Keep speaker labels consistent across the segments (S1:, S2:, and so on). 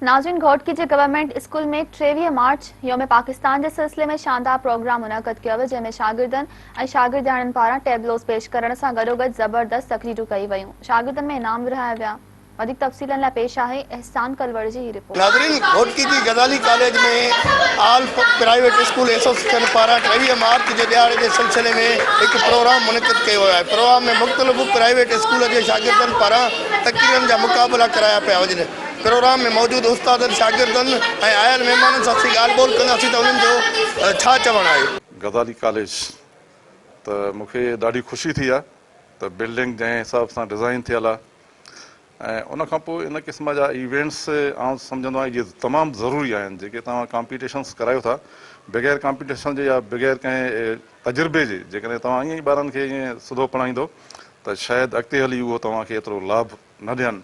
S1: ناظرين گهوٽڪي جي government school ۾ 23 march يوم پاڪستان جي سلسلي ۾ شاندار پروگرام منعقد ڪيو ويو جنهن ۾ شاگردن ۽ شاگردياڻين پاران ٽيبلوز پيش ڪرڻ سان گڏوگڏ زبردست تقريرون ڪئي ويون شاگردن ۾ انعام ورهايا ويا وڌيڪ تفصيلن لاء پيش آهي احسان ڪلوڙ جي هي رپورٽ.
S2: ناظرين گهوٽڪي جي Ghazali college ۾ all private school association پاران 23 مارچ جي ڏهاڙي جي سلسلي ۾ هڪ پروگرام منعقد ڪيو ويو آهي پروگرام ۾ مختلف پرائيويٽ اسڪول جي شاگردن پاران تقريرن جا مقابلا ڪرايا پيا وڃن. پروگرام ۾ موجود استادن، شاگردن ۽ آيل مهمانن سان اسين ڳالهه ٻولهه ڪنداسين ته انهن جو ڇا چوڻ آهي.
S3: غزالي ڪاليج ته مون کي ڏاڍي خوشي ٿي آهي ته بلڊنگ جنهن حساب سان ڊزائين ٿيل آهي ۽ ان کان پوء ان قسم جا ايونٽس آئون سمجهندو آهيان اهي تمام ضروري آهن جيڪي توهان ڪامپيٽيشنس ڪرايو ٿا بغير ڪامپيٽيشن جي يا بغير ڪنهن تجربي جي جيڪڏهن توهان ائين ئي ٻارن کي ائين سڌو پڙهائيندو ته شايد اڳتي هلي اهو توهان کي ايترو لاڀ نه ڏين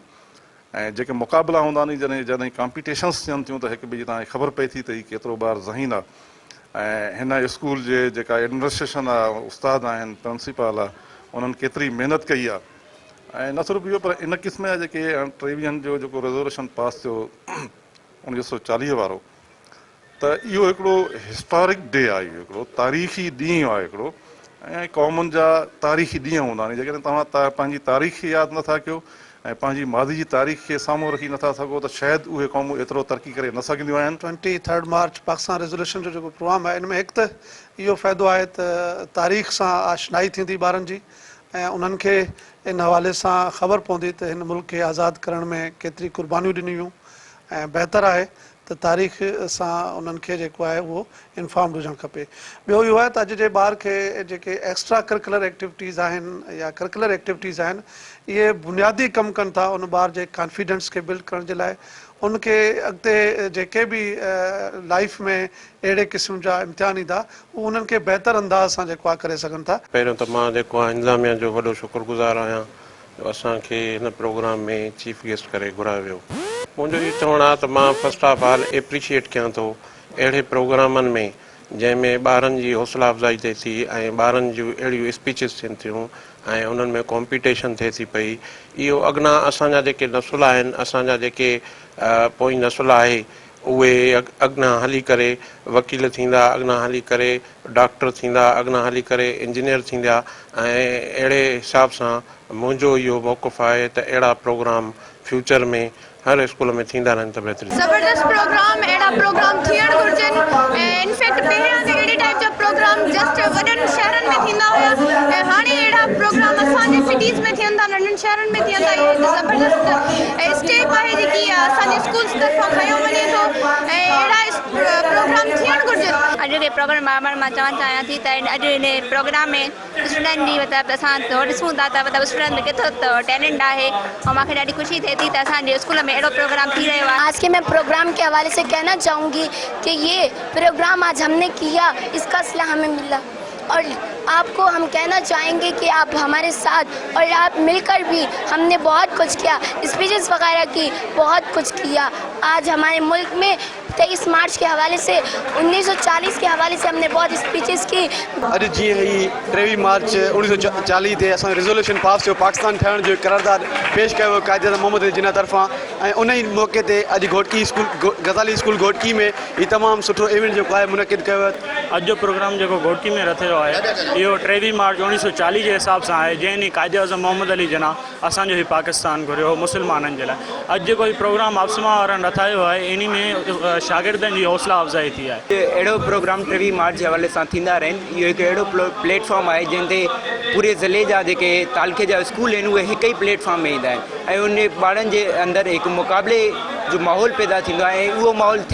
S3: ۽ جيڪي مقابلا هوندا آهن جڏهن جڏهن ڪامپيٽيشنس ٿين ٿيون ته هڪ ٻئي جي توهان کي خبر پئي ٿي ته هي ڪيترو ٻار ذهين آهي ۽ هن اسڪول جي جيڪا ايڊمنسٽريشن آهي استاد آهن پرنسپال آهي انهن ڪيتري محنت ڪئي آهي ۽ نه صرف اهو پر ان قسم جا جيڪي ٽيويهن جو جيڪو ريزولوشن پاس ٿيو 1940 وارو ته اهو هڪڙو هسٽارڪ ڊي آهي اهو هڪڙو تاريخي ڏينهن آهي هڪڙو ۽ قومن جا تاريخي ڏينهن هوندا آهن جيڪڏهن توهان پنهنجي تاريخ کي ياد نٿا ڪيو ۽ پنهنجي ماضي جي تاريخ کي سامهون رکي نٿا سگهو ته شايد اهي قومون ايترو ترقي ڪري نه سگهنديون آهن.
S4: Twenty third march Pakistan resolution جو جيڪو پروگرام آهي ان ۾ هڪ ته اهو فائدو آهي ته تاريخ سان آشنائي ٿيندي ٻارن جي ۽ انهن کي ان حوالي سان خبر پوندي ته هن ملڪ کي آزاد ڪرڻ ۾ ڪيتري قربانيون ڏنيون ويون ۽ بهتر آهي ته تاريخ سان انهن کي جيڪو آهي اهو انفارمڊ هجڻ کپي. ٻيو اهو آهي ته اڄ جي ٻار کي جيڪي ايڪسٽرا ڪرڪلر ايڪٽيوٽيز آهن يا ڪرڪلر ايڪٽيوٽيز آهن اهي بنيادي ڪم ڪن ٿا ان ٻار جي ڪانفيڊنس کي بلڊ ڪرڻ جي لاء ان کي اڳتي جيڪي به لائيف ۾ اهڙي قسم جا امتحان ايندا هو انهن کي بهتر انداز سان جيڪو آهي ڪري سگهن ٿا.
S5: پهريون ته مان جيڪو آهي انتظاميا جو وڏو شڪر گذار آهيان جو اسان کي هن پروگرام ۾ چيف گيسٽ ڪري گهرايو ويو. منهنجو اهو چوڻ آهي ته مان فرسٽ آف آل ايپريشيئيٽ ڪيان ٿو اهڙي پروگرامن ۾ جنهن ۾ ٻارن جي حوصلا افزائي ٿئي ٿي ۽ ٻارن جون اهڙيون اسپيچز ٿين ٿيون ۽ انهن ۾ ڪامپيٽيشن ٿئي ٿي پئي اهو اڳنا اسان جا جيڪي نسل آهن اسان جا جيڪي پوئين نسل آهي اهي اڳنا هلي ڪري وڪيل ٿيندا اڳنا هلي ڪري ڊاڪٽر ٿيندا، اڳنا هلي ڪري انجنيئر ٿيندا ۽ اهڙي حساب سان منهنجو اهو موقف آهي ته اهڙا پروگرام فيوچر ۾ هر اسڪول ۾ ٿيندا رهن ته بهتري ٿيندي.
S6: زبردست پروگرام اهڙا پروگرام ٿيڻ گهرجن ۽ انفيڪٽ پهريان ته اهڙي ٽائيپ جا پروگرام جسٽ وڏن شهرن ۾ ٿيندا هيا ۽ هاڻي اهڙا پروگرام اسان جي سٽيز ۾ ٿين ٿا ننڍن شهرن ۾ ٿين ٿا اهي هڪ زبردست اسٽيپ آهي جيڪي اسان جي اسڪولز طرفان کنيو وڃي ٿو ۽ اهڙا پروگرام ٿيڻ گهرجن.
S7: اڄوڪي پروگرام بابت مان چوڻ چاهيان ٿي ته اڄ هن پروگرام ۾ اسٽوڊنٽ جي مطلب اسان ڏسون ٿا ته مطلب اسٽوڊنٽ ۾ ڪيترو ٽيلنٽ آهي ۽ مان کي ڏاڍي خوشي ٿئي ٿي ته اسان جي اسڪول ۾ اهڙو پروگرام ٿي رهيو آهي.
S8: آج ڪي مين پروگرام ڪي حوالي سي ڪهنا چاهون گي ڪي يي پروگرام آج هم ني ڪيا اس ڪا صله همين ملا اور آپ ڪو هم ڪهنا چاهين گي ڪي آپ هماري ساٿ اور آپ مل ڪر بهي هم ني بهت ڪجھ ڪيا اسپيچز وغيره ڪي بهت ڪجھ ڪيا آج هماري ملڪ مين 23 مارچ ڪي حوالي سي 1940 ڪي حوالي سي هم ني بهت اسپيچز ڪي.
S9: اڄ جيئن هي 23 مارچ 1940 تي اسان جو ريزوليوشن پاس ٿيو پاڪستان ٺهڻ جو قرارداد پيش ڪيو ويو قائد اعظم محمد علي جناح طرفان ۽ ان ئي موقعي تي اڄ گهوٽڪي اسڪول غزالي اسڪول گهوٽڪي ۾ هي تمام سٺو ايونٽ جيڪو آهي منعقد ڪيو ويو.
S10: اڄ جو پروگرام جيڪو گهوٽڪي ۾ رٿيو آهي اهو 23 مارچ 1940 جي حساب سان آهي جنهن ڏينهن قائد اعظم محمد علي جناح اسان جو هي پاڪستان گهريو هو مسلمانن جي لاء اڄ جيڪو هي پروگرام آپسما وارن رٿايو آهي انهي ۾ شاگردن جي حوصلا افزائي ٿي آهي.
S11: اهڙو پروگرام 23 مارچ جي حوالي سان ٿيندا رهن اهو هڪ اهڙو پليٽ فارم آهي جنهن تي پوري ضلعي جا جيڪي تعلقي جا اسڪول آهن اهي هڪ ئي پليٽ فارم ۾ ايندا آهن ۽ ان ٻارن جي اندر هڪ مقابلي جو ماحول پيدا ٿيندو آهي ۽ اهو ماحول ٿيڻ